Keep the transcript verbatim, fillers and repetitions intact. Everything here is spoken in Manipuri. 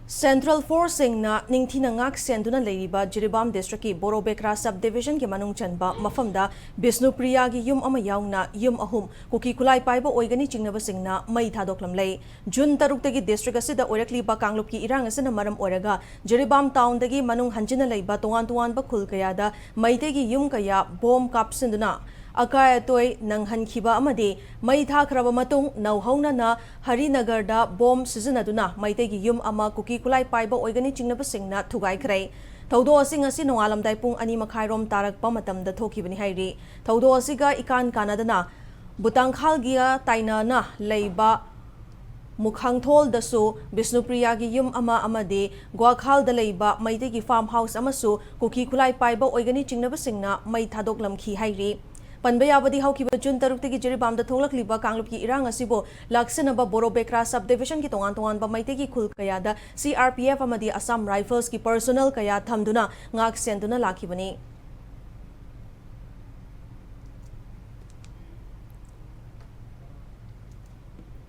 Central Forceꯁꯤꯡꯅ ꯅꯤꯡꯊꯤꯅ ꯉꯥꯛ ꯁꯦꯟꯗꯨꯅ ꯂꯩꯔꯤꯕ ꯖꯤꯔꯤꯕꯥꯝ ꯗꯤꯁꯇ꯭ꯔꯤꯛꯀꯤ ꯕꯣꯔꯣ ꯕꯦꯀ꯭ꯔꯥ ꯁꯕ ꯗꯤꯕꯤꯖꯟꯒꯤ ꯃꯅꯨꯡ ꯆꯟꯕ ꯃꯐꯝꯗ ꯕꯤꯁꯅꯨꯄ꯭ꯔꯤꯌꯥꯒꯤ ꯌꯨꯝ ꯑꯃ ꯌꯥꯎꯅ ꯌꯨꯝ ꯑꯍꯨꯝ ꯀꯨꯀꯤ ꯈꯨꯠꯂꯥꯏ ꯄꯥꯏꯕ ꯑꯣꯏꯒꯅꯤ ꯆꯤꯡꯅꯕꯁꯤꯡꯅ ꯃꯩ ꯊꯥꯗꯣꯛꯂꯝꯂꯦ꯫ ꯖꯨꯟ ꯇꯔꯨꯛꯇꯒꯤ ꯗꯤꯁꯇ꯭ꯔꯤꯛ ꯑꯁꯤꯗ ꯑꯣꯏꯔꯛꯂꯤꯕ ꯀꯥꯡꯂꯨꯞꯀꯤ ꯏꯔꯥꯡ ꯑꯁꯤꯅ ꯃꯔꯝ ꯑꯣꯏꯔꯒ ꯖꯤꯔꯤꯕꯥꯝ ꯇꯥꯎꯟꯗꯒꯤ ꯃꯅꯨꯡ ꯍꯟꯖꯤꯟꯅ ꯂꯩꯕ ꯇꯣꯉꯥꯟ ꯇꯣꯉꯥꯟꯕ ꯈꯨꯜ ꯀꯌꯥꯗ ꯃꯩꯇꯩꯒꯤ ꯌꯨꯝ ꯀꯌꯥ ꯕꯣꯝ ꯀꯥꯞꯁꯤꯟꯗꯨꯅ ꯑꯀꯥꯏ ꯑꯇꯣꯏ ꯅꯪꯍꯟꯈꯤꯕ ꯑꯃꯗꯤ ꯃꯩ ꯊꯥꯈ꯭ꯔꯕ ꯃꯇꯨꯡ ꯅꯧꯍꯧꯅꯅ ꯍꯔꯤꯅꯒꯔꯗ ꯕꯣꯝ ꯁꯤꯖꯤꯟꯅꯗꯨꯅ ꯃꯩꯇꯩꯒꯤ ꯌꯨꯝ ꯑꯃ ꯀꯨꯀꯤ ꯈꯨꯠꯂꯥꯏ ꯄꯥꯏꯕ ꯑꯣꯏꯒꯅꯤ ꯆꯤꯡꯅꯕꯁꯤꯡꯅ ꯊꯨꯒꯥꯏꯈ꯭ꯔꯦ꯫ ꯊꯧꯗꯣꯛ ꯑꯁꯤ ꯉꯁꯤ ꯅꯣꯡꯉꯥꯜꯂꯝꯗꯥꯏ ꯄꯨꯡ ꯑꯅꯤ ꯃꯈꯥꯏꯔꯣꯝ ꯇꯥꯔꯛꯄ ꯃꯇꯝꯗ ꯊꯣꯛꯈꯤꯕꯅꯤ ꯍꯥꯏꯔꯤ꯫ ꯊꯧꯗꯣꯛ ꯑꯁꯤꯒ ꯏꯀꯥꯟ ꯀꯥꯟꯅꯗꯅ ꯕꯨꯇꯥꯡꯈꯥꯜꯒꯤ ꯇꯥꯏꯅꯅ ꯂꯩꯕ ꯃꯨꯈꯥꯡꯊꯣꯜꯗꯁꯨ ꯕꯤꯁꯅꯨꯄ꯭ꯔꯤꯌꯥꯒꯤ ꯌꯨꯝ ꯑꯃ ꯑꯃꯗꯤ ꯒ꯭ꯋꯥꯈꯥꯜꯗ ꯂꯩꯕ ꯃꯩꯇꯩꯒꯤ ꯐꯥꯔꯝ ꯍꯥꯎꯁ ꯑꯃꯁꯨ ꯀꯨꯀꯤ ꯈꯨꯠꯂꯥꯏ ꯄꯥꯏꯕ ꯑꯣꯏꯒꯅꯤ ꯆꯤꯡꯅꯕꯁꯤꯡꯅ ꯃꯩ ꯊꯥꯗꯣꯛꯂꯝꯈꯤ ꯍꯥꯏꯔꯤ꯫ ꯄꯟꯕ ꯌꯥꯕꯗꯤ ꯍꯧꯈꯤꯕ ꯖꯨꯟ ꯇꯔꯨꯛꯇꯒꯤ ꯖꯤꯔꯤꯕꯥꯝꯗ ꯊꯣꯛꯂꯛꯂꯤꯕ ꯀꯥꯡꯂꯨꯞꯀꯤ ꯏꯔꯥꯡ ꯑꯁꯤꯕꯨ ꯂꯥꯛꯁꯤꯟꯅꯕ ꯕꯣꯔꯣ ꯕꯦꯀ꯭ꯔꯥ ꯁꯕ ꯗꯤꯕꯤꯖꯟꯒꯤ ꯇꯣꯉꯥꯟ ꯇꯣꯉꯥꯟꯕ ꯃꯩꯇꯩꯒꯤ ꯈꯨꯜ ꯀꯌꯥꯗ ꯁꯤ ꯑꯥꯔ ꯄꯤ ꯑꯦꯐ ꯑꯃꯗꯤ ꯑꯁꯥꯝ ꯔꯥꯏꯐꯜꯁꯀꯤ ꯄꯔꯁꯣꯅꯦꯜ ꯀꯌꯥ ꯊꯝꯗꯨꯅ ꯉꯥꯛ ꯁꯦꯟꯗꯨꯅ ꯂꯥꯛꯈꯤꯕꯅꯤ꯫